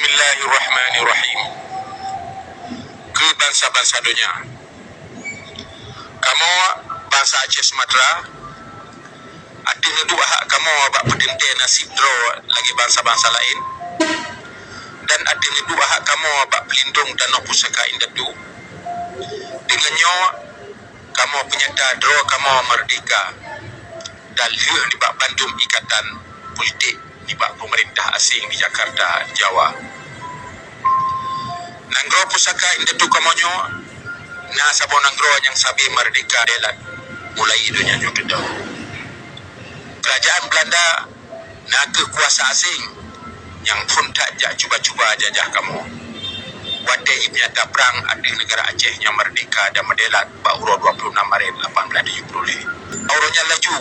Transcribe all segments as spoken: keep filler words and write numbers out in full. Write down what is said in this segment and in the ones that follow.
Bismillahirrahmanirrahim. Keu bansa-bansa donya. Kamoe bansa Aceh Sumatra, ateueh neuduek hak kamoe bak peuteuntée naseb droe lagée bansa-bansa laén, dan ateueh neuduek hak kamoe bak peulindong tanoh pusaka indatu. Deungon nyoe, kamoe peunyata droe kamoe meurdehka dan lheueh nibak bandum ikatan politik nibak peumeurintah aséng di Jakarta, Jawa. Nanggroe pusaka indatu kamoe nyoe na saboh nanggroe nyang sabe meurdehka delat mulai donya nyoe teudong. Keurajaan Beulanda na kheueh kuasa aséng nyang phon that jak cuba-cuba jajah kamoe. Watée jipeunyata prang ateueh neugara Aceh nyang meurdehka dan meudelat bak uroe dua puluh enam Maret lapan belas tujoh puluh lhée, uroe nyan laju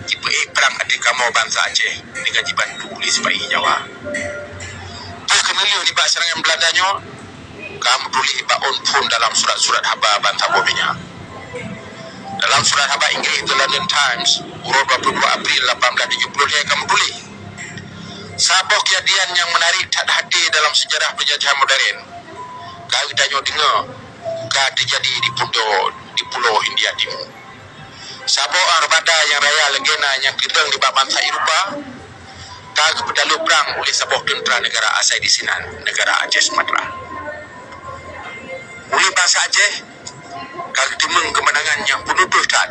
jipeuék prang ateueh kamoe bansa Aceh deungon jibantu lé sipa-i Jawa. Bah keuneulheueh nibak seurangan Beulanda nyoe, ka meutuléh bak ôn phon dalam surat-surat haba bansaboh donya. Dalam surat haba Inggréh The London Times, uroe dua puluh dua April lapan belas tujoh puluh lhée ka meutuléh, saboh keujadian nyang meunarék that até dalam seujarah peunjajahan modern ka geutanyoe deungoe ka teujadi di pulo, di Pulo Hindia Timu. Saboh armada nyang raya lagée na nyang keudong nibak bansa Eropa ka geupeutaloe prang uleh saboh teuntra neugara asai di sinan, neugara Aceh Sumatra. Uleh bansa Aceh ka geuteumeung keumeunangan nyang peunutoh that.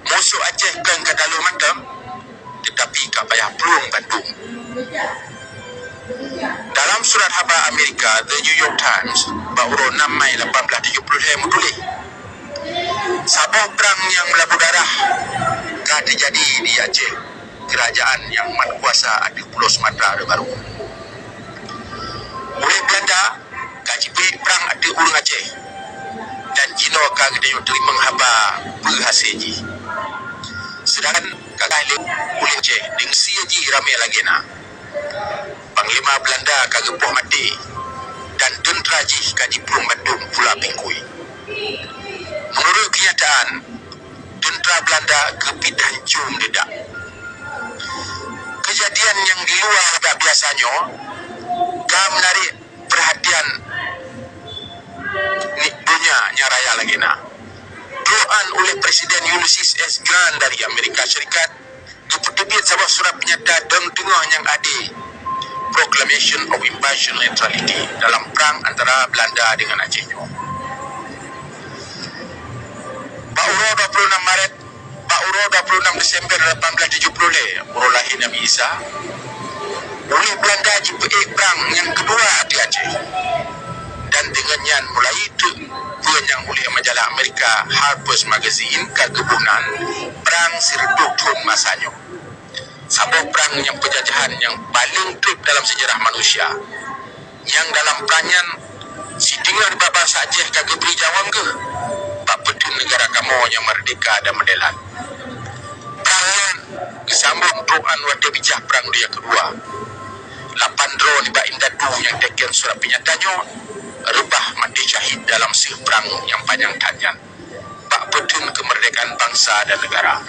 Musoh Aceh kon ka taloe mantong, teutapi ka payah plueng bandum. Dalam surat haba Amerika The New York Times bak uroe enam Mai lapan belas tujoh puluh lhée meutuléh, saboh prang nyang meulabu darah ka teujadi di Aceh, keurajaan nyang mat kuasa ateueh Pulo Sumatra Baru. Ureuëng Beulanda ka jipeuék prang ateueh ureuëng Aceh, dan jinoe ka geutanyoe teurimong haba peue hase jih. Seudangkan ka gaih lé ureuëng Aceh deungon sie jih ramé lagée na. Panglima Beulanda ka geupoh maté, dan teuntra jih ka jiplueng bandum pula bingkui. Meunurot keunyataan, teuntra Beulanda geupit hancô meudedak. Keujadian nyang di luwa adat biasa nyoe ka meunarék peurhatian donya nyang raya lagée na. Trok an uleh Presiden Ulysses S Grant dari Amerika Serikat, geupeuteubiet saboh surat peunyata dong teungoh nyang ade, Proclamation of Impartial Neutrality, dalam prang antara Beulanda deungon Aceh nyoe. Bak uroe dua puluh enam Maret, bak uroe dua puluh enam Desember lapan belas tujoh puluh lhée, uroe lahé Nabi Isa, uleh Beulanda jipeuék prang nyang keudua ateueh Aceh. Dan deungon nyan mulai treuk peue nyang uleh majalah Amerika Harper's Magazine ka geuboh nan Prang Sireutôh Thon Masa Nyoe. Saboh prang nyang peujajahan nyang paleng treb dalam seujarah manusia. Nyang dalam prang nyan, siteungoh nibak bansa Aceh ka geubri nyawöng geuh bak peuteun neugara kamoe nyang meurdehka dan meudelat. Prang nyan geusambong trok an watée bijah Prang Dunia Keudua. Lapan droe nibak indatu nyang teuken surat peunyata nyoe reubah maté syahid dalam seueh prang nyang panyang that nyan bak peuteun keumeurdekaan bansa dan neugara.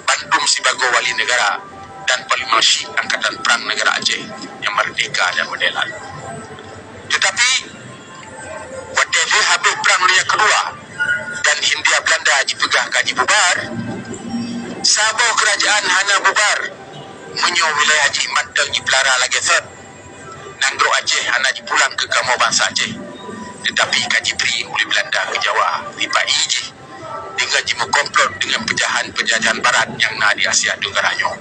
Bandum sibagoe wali neugara dan Panglima Chik Angkatan Prang Neugara Aceh nyang meurdehka dan meudelat. Teutapi, watée lheueh habéh Prang Dunia Keudua dan Hindia Beulanda jipeugah ka jibubar, saboh keurajeuen hana bubar meunyoe wilayah jih mantong jipeulara lagée thon. Nanggroe Aceh hana jipulang keu kamoe bansa Aceh, teutapi ka jibri uleh Beulanda keu Jawa sipa-i jih deungon jimeukomplot deungon peujahan-peujajahan barat nyang na di Asia Tenggara nyoe.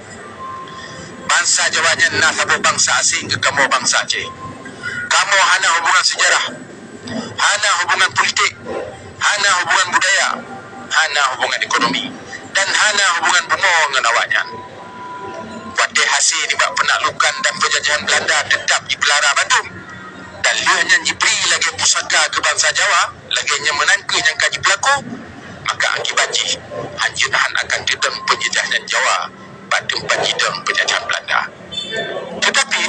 Bansa Jawa nyan na saboh bansa aséng keu kamoe bansa Aceh. Kamoe hana hubongan seujarah, hana hubongan politik, hana hubongan budaya, hana hubongan ekonomi, dan hana hubongan bumoe ngon awaknyan. Watée hase nibak peunaklukan dan peujajahan Beulanda teutap jipeulara bandum, dan lheueh nyan jibri lagée pusaka keu bansa Jawa, lagée nyan meunan kheueh nyang ka jipeulaku, maka akibat jih hanjeuet han akan teudong peunjajah nyan Jawa bak teumpat jidong peujajahan Beulanda. Teutapi,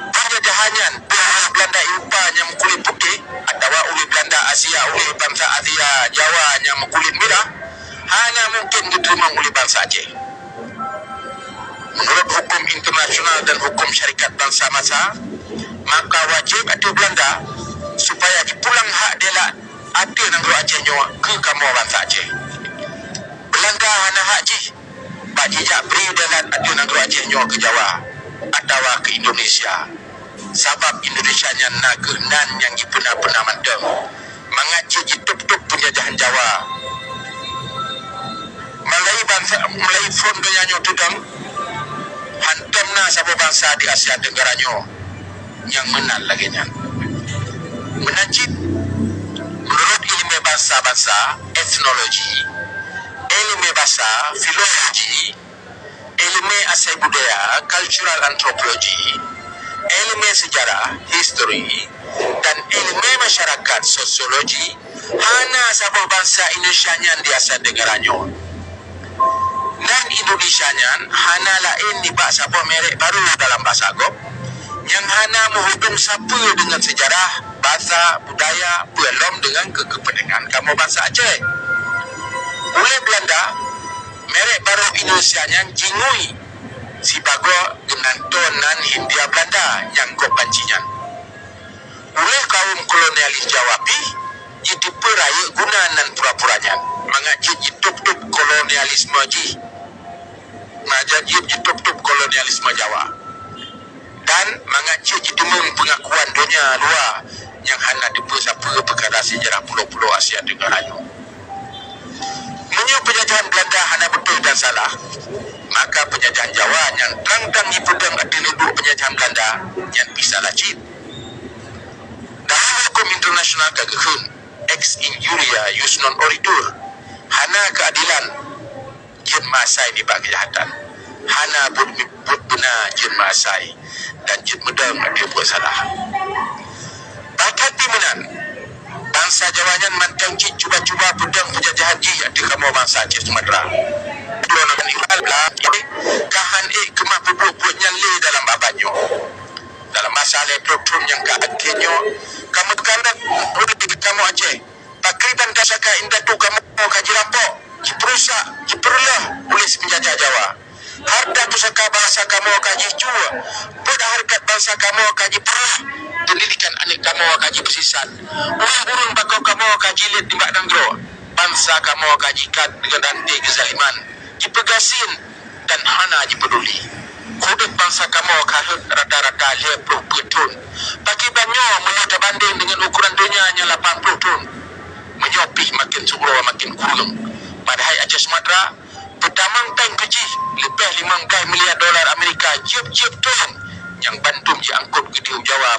peunjajahan nyan, peue uleh Beulanda Eropa nyang meukulét putéh, atawa uleh Beulanda Asia, uleh bansa Asia Jawa nyang meukulét mirah, hana mungken geuteurimong uleh bansa Aceh. Meunurot huköm internasional dan huköm syarikat bansa masa, Maka wajéb ateueh Beulanda supaya jipulang hak dilat ateueh nanggroe Aceh nyoe keu kamoe bansa Aceh. Beulanda hana hak jih bak jijak bri dilat ateueh nanggroe Aceh nyoe keu Jawa atawa keu Indonesia. Sabab Indonesia nyan na kheueh nan nyang jipeuna-peuna mantong mangat cit jitôb-tôb peunjajahan Jawa. Mulai bansa, mulai phon donya nyoe teudong, hántom na saboh bansa di Asia Tenggara nyoe nyang meunan lagée nyan. Meunan cit, meunurot iéleumé bansa-bansa, etnologi, iéleumé basa, filologi, iéleumé asai budaya, cultural anthropology, iéleumé seujarah, history, dan iéleumé masyarakat, sosiologi, hana saboh bansa Indonesia nyan di Asia Tenggara nyoe. Nan Indonesia nyan hana laén nibak saboh merek barô dalam basa gob nyang hana meuhubong sapeue deungon seujarah, basa, budaya, peue lom deungon keu keupeuntengan kamoe bansa Aceh. Ulée Beulanda, merek barô Indonesia nyan jingui sibagoe geunantoe nan Hindia Beulanda nyang gob banci nyan. Ulée kaum kolonialis Jawa pih jiteupeue rayeuk guna nan pura-pura nyan mangat cit jitôb-tôb kolonialisme jih, mangat cit jitôb-tôb kolonialisme Jawa, dan mangat cit jiteumeung peungakuan donya luwa nyang hana teupeue sapeue peukara seujarah pulo-pulo Asia Tenggara nyoe. Meunyoe peunjajahan Beulanda hana beutôi dan salah, maka peunjajahan Jawa nyang trang-trang jipeudong ateueh neuduek peunjajahan Beulanda nyan pih salah cit. Dalam huköm internasional ka geukheun, ex injuria jus non oritur, hana keuadelan jeuet meuasai nibak keujahatan, hana buet, buet beuna jeuet meuasai, dan jeuet meudong ateueh buet salah. Bahkan di meunan, bansa Jawa nyan mantong cit cuba-cuba peudong peujajahan jih ateueh kamoe bansa Aceh Sumatra. Dua nanggroe Iqbal blah ka hán ék keumah peubuet buet nyan lé dalam babah nyoe. Dalam masa lhèe ploh thon nyang ka akhé nyoe, kamoe teukalon ureuëng di kamoe Aceh. Pakriban ka saka indatu kamoe ka jirampok, jipeurusak, jipeureuloh uleh si peunjajah Jawa. Harta pusaka bansa kamoe ka jicuwa, buet hareukat bansa kamoe ka jipeurah, peundidikan aneuëk kamoe ka jipeusisat, ureuëng-ureuëng bagoe kamoe ka jilét nibak nanggroe, bansa kamoe ka jiikat deungon ranté keuzaliman, jipeugasien, dan hana jipeuduli. Udeb bansa kamoe ka rhot rata-rata lhèe ploh peuet thon. Pakriban nyoe meunyoe tabandeng deungon ukoran donya nyang lapan ploh thon. Meunyoe pih maken siuroe maken kureueng. Padahai Aceh Sumatra peutamong péng keu jih leubeh limong blaih miliar dolar Amerika jieb-jieb thon nyang bandum jiangkot geudeuh u Jawa